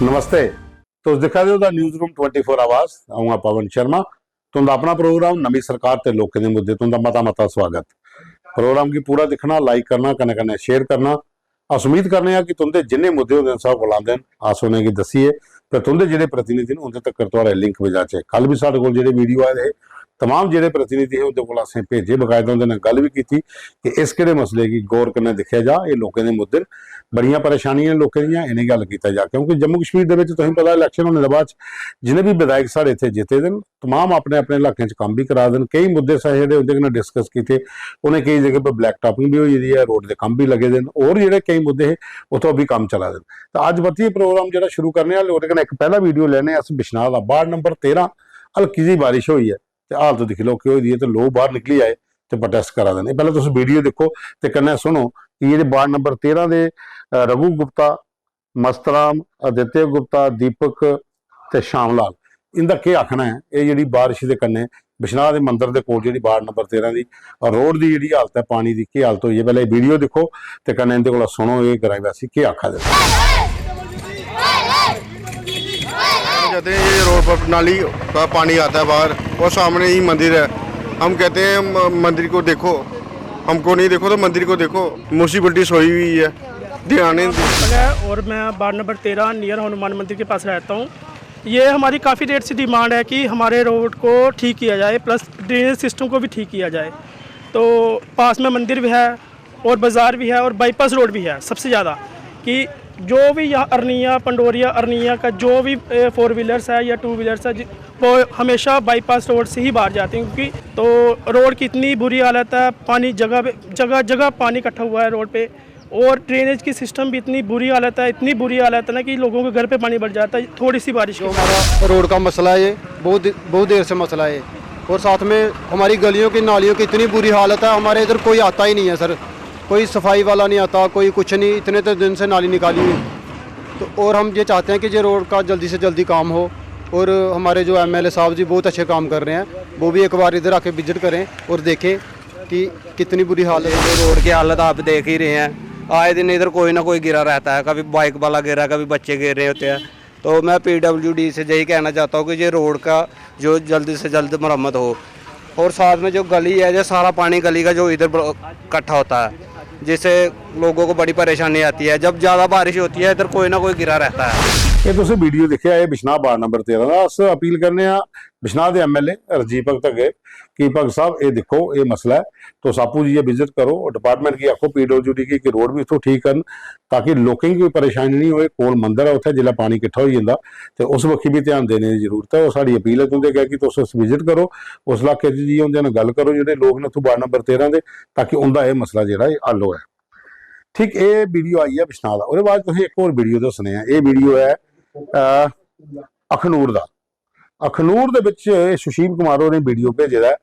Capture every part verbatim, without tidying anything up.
नमस्ते, तुस दिक्खा दे ओ the news room twenty four आवाज। अ'ऊं आं पवन शर्मा। तुं'दा अपना प्रोग्राम नमीं सरकार ते लोकें दे मुद्दे, तुं'दा मता मता स्वागत। प्रोग्राम गी पूरा दिक्खना, लाइक करना, कन्नै कन्नै शेयर करना। अस उम्मीद करने आं कि तुं'दे जिन्ने मुद्दे होंदे न, साढ़े कोल आंदे न, अस उ'नेंगी दस्सियै ते तुं'दे जेह्ड़े प्रतिनिधि न, उं'दे तक्कर थुआढ़े लिंक पजाचै। कल बी साढ़े कोल जेह्ड़े वीडियो आए दे हे, तमाम जेह्ड़े प्रतिनिधि हे, उं'दे कोल असें भेजे, बकायदा उं'दे नै गल्ल बी कीती कि इस केह्ड़े मसले गी गौर कन्नै दिक्खेआ जा। एह् लोकें दे मुद्दे न, बड़ियां परेशानियां न लोकें दियां, इ'नेंगी हल कीता जा, क्योंकि जम्मू कश्मीर दे बिच तुसेंगी पता, इलैक्शन होने दे बाद च जिन्ने बी विधायक साढ़े इत्थै जित्ते दे न, तमाम अपने अपने इलाकें च कम्म बी करा दे न। केई मुद्दे असें जेह्ड़े उं'दे कन्नै डिस्कस कीते, उ'नें केई जगह पर ब्लैक टापिंग बी होई गेदी ऐ, रोड दे कम्म बी लगे दे न, होर जेह्ड़े केई मुद्दे हे, उत्थै ओह् बी कम्म चला दे न। ते अज्ज परतियै प्रोग्राम जेह्ड़ा शुरू करने आं, ओह्दे कन्नै इक पैह्ला वीडियो लैने आं अस बिश्नाह दा, वार्ड नंबर तेरां। हल्की जी बारिश होई ऐ ते हालत दिक्खी लैओ केह् होई दी ऐ, ते लोक बाह्र निकली आए ते प्रोटेस्ट करा दे न। पैह्लें तुस वीडियो दिक्खो ते कन्नै सुनो कि जेह्ड़े वार्ड नंबर तेरां दे, अ, रघु गुप्ता, मस्तराम, आदित्य गुप्ता, दीपक ते श्यामलाल, इं'दा केह् आखना ऐ? एह् जेह्ड़ी बारिश दे कन्नै बिश्नाह दे मंदर दे कोल जेह्ड़ी वार्ड नंबर तेरां दी रोड दी जेह्ड़ी हालत ऐ, पानी दी केह् हालत होई ऐ, पैह्लें एह् वीडियो दिक्खो ते कन्नै इं'दे कोला सुनो, एह् ग्राईं वासी केह् आखा दे न। जाते हैं, ये रोड पर नाली का पानी आता है बाहर, और सामने ही मंदिर है। हम कहते हैं, "म-, मंदिर को देखो, हमको नहीं देखो तो मंदिर को देखो।" म्यूनसिपलिटी सोई हुई है, ध्यान नहीं देती। है और मैं वार्ड नंबर तेरह नियर हनुमान मंदिर के पास रहता हूँ। ये हमारी काफ़ी देर से डिमांड है कि हमारे रोड को ठीक किया जाए, प्लस ड्रेनेज सिस्टम को भी ठीक किया जाए। तो पास में मंदिर भी है और बाज़ार भी है और बाईपास रोड भी है। सबसे ज़्यादा कि जो भी यहाँ अरनिया, पंडोरिया, अरनिया का जो भी फोर व्हीलर्स है या टू व्हीलर्स है, जि- वो हमेशा बाईपास रोड से ही बाहर जाते हैं, क्योंकि तो रोड की इतनी बुरी हालत है, पानी जगह पे, जगह जगह पानी इकट्ठा हुआ है रोड पे, और ड्रेनेज की सिस्टम भी इतनी बुरी हालत है, इतनी बुरी हालत है ना कि लोगों के घर पे पानी भर जाता है थोड़ी सी बारिश जो के। हमारा रोड का मसला है, ये बहुत बहुत देर से मसला है। और साथ में हमारी गलियों की, नालियों की इतनी बुरी हालत है, हमारे इधर कोई आता ही नहीं है सर। कोई सफाई वाला नहीं आता, कोई कुछ नहीं। इतने तो दिन से नाली निकाली हुई। तो और हम ये चाहते हैं कि ये रोड का जल्दी से जल्दी काम हो। और हमारे जो एमएलए साहब जी बहुत अच्छे काम कर रहे हैं, वो भी एक बार इधर आके विजिट करें और देखें कि कितनी बुरी हालत है। रोड की हालत आप देख ही रहे हैं, आए दिन इधर कोई ना कोई गिरा रहता है, कभी बाइक वाला गिरा, कभी बच्चे गिर रहे होते हैं। तो मैं पीडब्ल्यूडी से यही कहना चाहता हूँ कि ये रोड का जो जल्दी से जल्द मरम्मत हो, और साथ में जो गली है, जो सारा पानी गली का जो इधर ब- इकट्ठा होता है, जिससे लोगों को बड़ी परेशानी आती है। जब ज़्यादा बारिश होती है, इधर कोई ना कोई गिरा रहता है। एह् तुसें वीडियो दिक्खेआ, एह् बिश्नाह वार्ड नंबर तेरां दा। अस अपील करने आं बिश्नाह दे एमएलए राजीव भगत अग्गें कि भगत साहब, एह् दिक्खो, एह् मसला ऐ, तुस आपूं जाइयै विजिट करो, डिपार्टमेंट गी आखो, पीडब्ल्यूडी गी, कि रोड बी इत्थूं ठीक करन, ताकि लोकें गी कोई परेशानी निं होए। कोल मंदर ऐ, उत्थै जिसलै पानी किट्ठा होई जंदा ते उस बक्खी बी ध्यान देने दी जरूरत ऐ। ओह् साढ़ी अपील ऐ तुं'दे अग्गें कि तुस उस विजिट करो, उस इलाके च जाइयै उं'दे कन्नै गल्ल करो, जेह्ड़े लोक न उत्थूं वार्ड नंबर तेरां दे, ताकि उं'दा एह् मसला जेह्ड़ा एह् हल होऐ। ठीक एह् वीडियो आई ऐ बिश्नाह दा। ओह्दे बाद तुसें इक होर वीडियो दस्सने आं। एह् वीडियो ऐ, अ, अखनूर दा। अखनूर दे बिच एह् सुशील कुमार होरें वीडियो भेजे दा ऐ।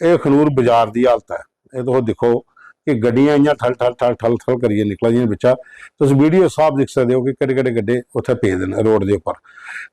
एह् अखनूर बाजार दी हालत ऐ। एह् तुस दिक्खो कि गड्डियां इ'यां ठल ठल ठल ठल ठल करियै निकला दियां बिच्चा। तुस वीडियो साफ दिक्खी सकदे ओ कि केह्ड़े केह्ड़े गड्ढे उत्थै पेदे न रोड दे उप्पर,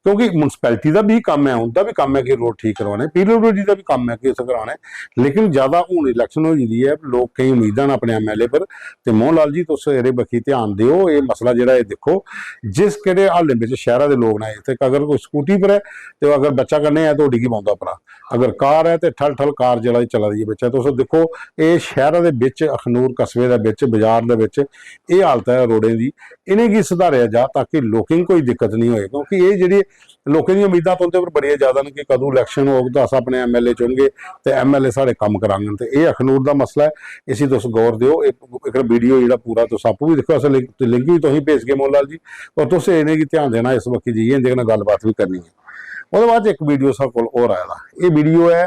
क्योंकि म्युनिसिपैलिटी दा बी कम्म ऐ, उं'दा बी कम्म ऐ कि रोड ठीक करवाने, पीडब्ल्यूडी दा बी कम्म ऐ कि उत्थै कराने। लेकिन ज्यादा हून इलैक्शन होई गेदी ऐ, लोक केईं उम्मीदां न अपने एमएलए पर। ते मोहन लाल जी, तुस एह्दे बक्खी ध्यान देओ, एह् मसला जेह्ड़ा एह् दिक्खो, जिस केह्ड़े हालें बिच शैह्रा दे लोक न इत्थै, अगर कोई स्कूटी पर ऐ ते अगर बच्चा कन्नै ऐ ते ओह् डिग्गी पौंदा उप्परा, अगर कार ऐ ते ठल ठल कार जेह्ड़ा चला दी ऐ बिच। तुस दिक्खो, एह् शैह्रा दे बिच, अखनूर कस्बे दे बिच, बाजार दे बिच एह् हालत ऐ रोडें दी। इ'नेंगी सुधारेआ जा ताकि लोकें गी कोई दिक्कत निं होए, क्योंकि एह् जेह्ड़ी लोकें दियां उम्मीदां तुं'दे पर बड़ियां ज्यादा न कि कदूं इलैक्शन होग ते अस अपने एमएलए चुनगे ते एमएलए साढ़े कम्म कराङन। ते एह् अखनूर दा मसला ऐ, इसी तुस गौर देओ। इक, इक वीडियो जेह्ड़ा पूरा तुस आपूं बी दिक्खो, अस लिंक, लिंक बी तुसेंगी भेजगे मोहन लाल जी, और तुस इ'नेंगी ध्यान देना इस बक्खी जाइयै इं'दे कन्नै गल्लबात बी करनी ऐ। ओह्दे बाद च इक वीडियो साढ़े कोल होर आए दा, एह् वीडियो ऐ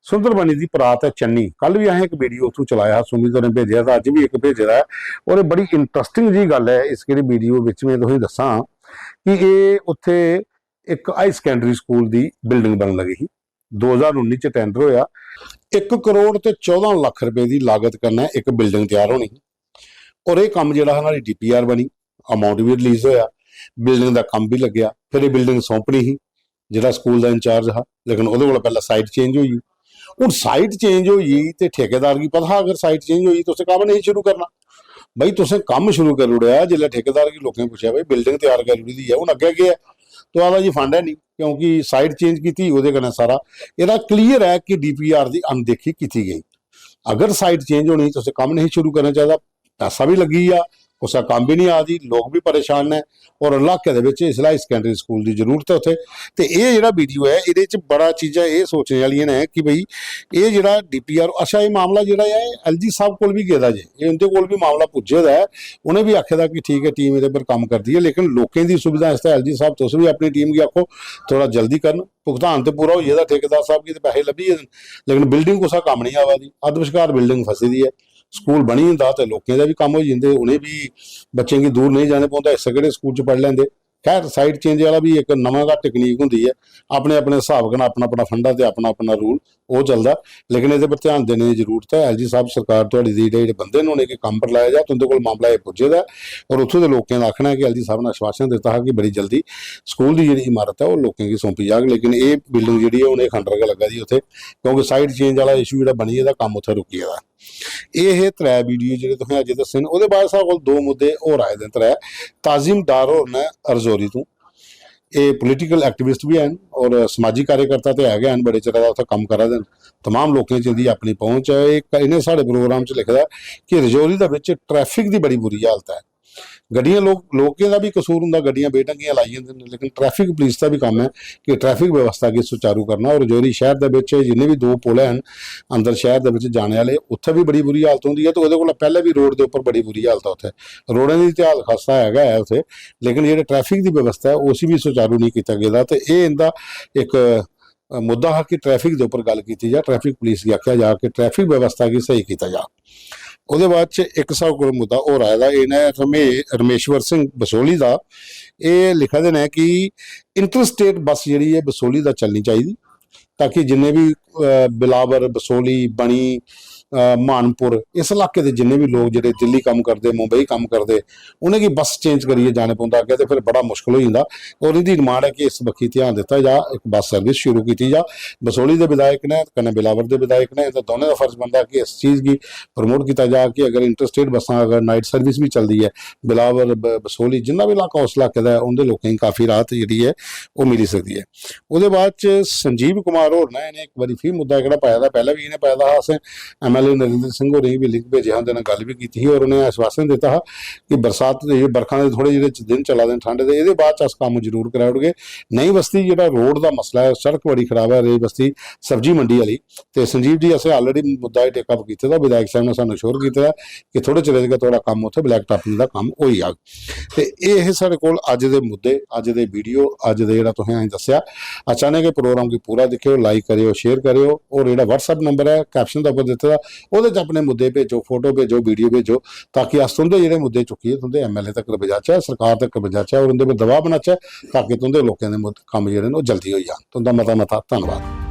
सुंदरबनी दी परात ऐ चन्नी। कल बी असें इक वीडियो उत्थूं चलाया हा, सुमित होरें भेजेआ था, अज्ज बी इक भेजे दा ऐ। और एह् बड़ी इंटरेस्टिंग जी गल्ल ऐ, इस केह्ड़ी वीडियो बिच में तुसेंगी दस्सां कि एह् उत्थै इक हाई सकैंडरी स्कूल दी बिल्डिंग बनन लगी ही। दो ज्हार उन्नी च टैंडर होएआ, इक करोड़ ते चौदां लक्ख रपेऽ दी लागत कन्नै इक बिल्डिंग त्यार होनी ही। और एह् कम्म जेह्ड़ा हा, न्हाड़ी डीपीआर बनी, अमाउंट बी रिलीज होएआ, बिल्डिंग दा कम्म बी लग्गेआ। फिर एह् बिल्डिंग सौंपनी ही जेह्ड़ा स्कूल दा इंचार्ज हा, लेकिन ओह्दे कोला पैह्लें साइट चेंज होई गेई। हून साइट चेंज होई गेई ते ठेकेदार गी पता हा अगर साइट चेंज होई गेई ते उस कम्म नेईं शुरू करना। भाई, तुसें कम्म शुरू करी ओड़ेआ, जिसलै ठेकेदार गी लोकें पुच्छेआ, "भाई, बिल्डिंग त्यार करी ओड़ी दी ऐ, हून अग्गें केह् ऐ?" तो आखदा, "जी, फंड है नहीं, क्योंकि साइट चेंज कीती, ओह्दे कन्नै सारा।" एह्दा क्लियर ऐ कि डीपीआर दी अनदेखी कीती गई। अगर साइट चेंज होनी, तुसें कम्म नहीं शुरू करना चाहिदा, पैसा भी लग्गी गेआ, कुसै कम्म बी नहीं आ दी, लोक बी परेशान न। और इलाके दे बिच इसलै हाई सकैंडरी स्कूल दी जरूरत ऐ उत्थै। ते एह् जेह्ड़ा वीडियो ऐ, एह्दे च बड़ा चीजां एह् सोचने आह्लियां न कि भाई, एह् जेह्ड़ा डीपीआर, अच्छा, एह् मामला जेह्ड़ा ऐ, एलजी साहब कोल बी गेदा जे, एह् उं'दे कोल बी मामला पुज्जे दा ऐ। उ'नें बी आखे दा कि ठीक ऐ, टीम एह्दे पर कम्म करदी ऐ, लेकिन लोकें दी सुविधा आस्तै एलजी साहब, तुस बी अपनी टीम गी आखो, थोह्ड़ा जल्दी करन। भुगतान ते पूरा होई गेदा, ठेकेदार साहब गी ते पैसे लब्भी गेदे न, लेकिन बिल्डिंग कुसै कम्म नहीं आवा दी, अद्ध बश्कार बिल्डिंग फसी दी ऐ। स्कूल बनी जंदा ते लोकें दा बी कम्म होई जंदे, उ'नें बी, बच्चें गी दूर नेईं जाने पौंदा, इस्सै केह्ड़े स्कूल च पढ़ी लैंदे। खैर, साइट चेंज आह्ला बी इक नमां गै टैक्नीक होंदी ऐ, अपने अपने स्हाब कन्नै अपना अपना फंडा ते अपना अपना रूल, ओह् चलदा। लेकिन एह्दे पर ध्यान देने दी जरूरत ऐ। एलजी साहब, सरकार थुआढ़ी दी जेह्ड़े जेह्ड़े बंदे न, उ'नेंगी कम्म पर लाया जा, तुं'दे कोल मामला एह् पुज्जे दा ऐ। और उत्थूं दे लोकें दा आखना ऐ कि एलजी साहब ने आश्वासन दित्ता हा कि बड़ी जल्दी स्कूल दी जेह्ड़ी इमारत ऐ, ओह् लोकें गी सौंपी जाग, लेकिन एह् बिल्डिंग जेह्ड़ी ऐ, हून एह् खंडर गै लग्गा दी उत्थै, क्योंकि साइड चेंज आह्ला इशू जेह्ड़ा बनी गेदा, कम्म उत्थै रुकी गेदा। एह् हे त्रै वीडियो जेह्ड़े तुसें अज्ज दस्से न। ओह्दे बाद साढ़े कोल दो मुद्दे होर आए दे न, त्रै। ताजिम डार होर न रजौरी तों, एह् पॉलिटिकल एक्टिविस्ट बी हैन और समाजिक कार्यकर्ता ते है गै हैन, बड़े चिरा दा उत्थै कम्म करा दे न। तमाम लोकें च इं'दी अपनी पहुंच ऐ। इक इ'नें साढ़े प्रोग्राम च लिखे दा कि रजौरी दे बिच ट्रैफिक दी बड़ी बुरी हालत ऐ। गड्डियां, लोक, लोकें दा बी कसूर होंदा, गड्डियां बेढंगियां लाई जंदे न, लेकिन ट्रैफिक पुलिस दा बी कम्म ऐ कि ट्रैफिक व्यवस्था गी सुचारू करना। और रजौरी शैह्र दे बिच जिन्ने बी दो पुल हैन अंदर शैह्र दे बिच जाने आह्ले, उत्थै बी बड़ी बुरी हालत होंदी ऐ। ते ओह्दे कोला पैह्लें बी रोड दे उप्पर बड़ी बुरी हालत ऐ उत्थै, रोडें दी ते हालत खस्ता है गै ऐ उत्थै, लेकिन जेह्ड़े ट्रैफिक दी व्यवस्था ऐ, उसी बी सुचारू नेईं कीता गेदा। ते एह् इं'दा इक, अ, मुद्दा हा कि ट्रैफिक दे उप्पर गल्ल कीती जा, ट्रैफिक पुलिस गी आखेआ जा कि ट्रैफिक व्यवस्था गी स्हेई कीता जा। ओह्दे बाद च इक साढ़े कोल मुद्दा होर आए दा, इ'नें रमे-, रमेश्वर सिंह बसोली दा। एह् लिखा दे न कि इंटर स्टेट बस जेह्ड़ी ऐ बसोली दा चलनी चाहिदी, ताकि जिन्ने बी, अ, बिलावर, बसोली, बनी, अ, म्हानपुर, इस इलाके दे जिन्ने बी लोक जेह्ड़े दिल्ली कम्म करदे, मुंबई कम्म करदे, उ'नेंगी बस चेंज करियै जाने पौंदा अग्गें, ते फिर बड़ा मुश्कल होई जंदा। और इं'दी डिमांड ऐ कि इस बक्खी ध्यान दित्ता जा, इक बस सर्विस शुरू कीती जा। बसोली दे विधायक ने, कन्नै बिलावर दे विधायक ने, इं'दा दौनें दा फर्ज बनदा कि इस चीज गी प्रमोट कीता जा कि अगर इंटर स्टेट बस्सां अगर नाइट सर्विस बी चलदी ऐ, बिलावर, ब-, बसोली, जिन्ना बी इलाका उस इलाके दा ऐ, उं'दे लोकें गी काफी राहत जेह्ड़ी ऐ, ओह् मिली सकदी ऐ। ओह्दे बाद च संजीव कुमार होर ने, इ'नें इक बारी फ्ही मुद्दा एह्कड़ा पाए दा, पैह्लें बी इ'नें पाए दा हा, असें एमएलए नरेंद्र सिंह होरें गी बी लिंक भेजेआ, उं'दे नै गल्ल बी कीती ही और उ'नें आश्वासन दित्ता हा कि बरसात दे, बरखां दे थोह्ड़े जेह्ड़े दिन चला दे न, ठंड दे, एह्दे बाद च अस कम्म जरूर कराई ओड़गे। नई बस्ती जेह्ड़ा रोड दा मसला ऐ, सड़क बड़ी खराब ऐ, रेई बस्ती सब्जी मंडी आह्ली, ते संजीव जी, असें already मुद्दा एह् टेक अप कीते दा, विधायक साहब ने सानूं श्योर कीते दा कि थोह्ड़े चिरै च गै थुआढ़ा कम्म उत्थै ब्लैक टापिंग दा कम्म होई जाग। ते एह् हे साढ़े कोल अज्ज दे मुद्दे, अज्ज दे वीडियो, अज्ज दे जेह्ड़ा तुसें असें दस्सेआ। अचानक एह् प्रोग्राम गी पूरा दिक्खेओ, लाइक करेओ, शेयर करेओ, और जेह्ड़ा WhatsApp नंबर ऐ कैप्शन दे उप्पर दित्ते दा, ओह्दे च अपने मुद्दे भेजो, फोटो भेजो, वीडियो भेजो, ताकि अस तुं'दे जेह्ड़े मुद्दे चुक्कियै तुं'दे एमएलए तक पजाचै, सरकार तक पजाचै और उं'दे पर दबाऽ बनाचै, ताकि तुं'दे लोकें दे मुद्द-, कम्म जेह्ड़े न, ओह् जल्दी होई जान। तुं'दा मता मता धन्नवाद।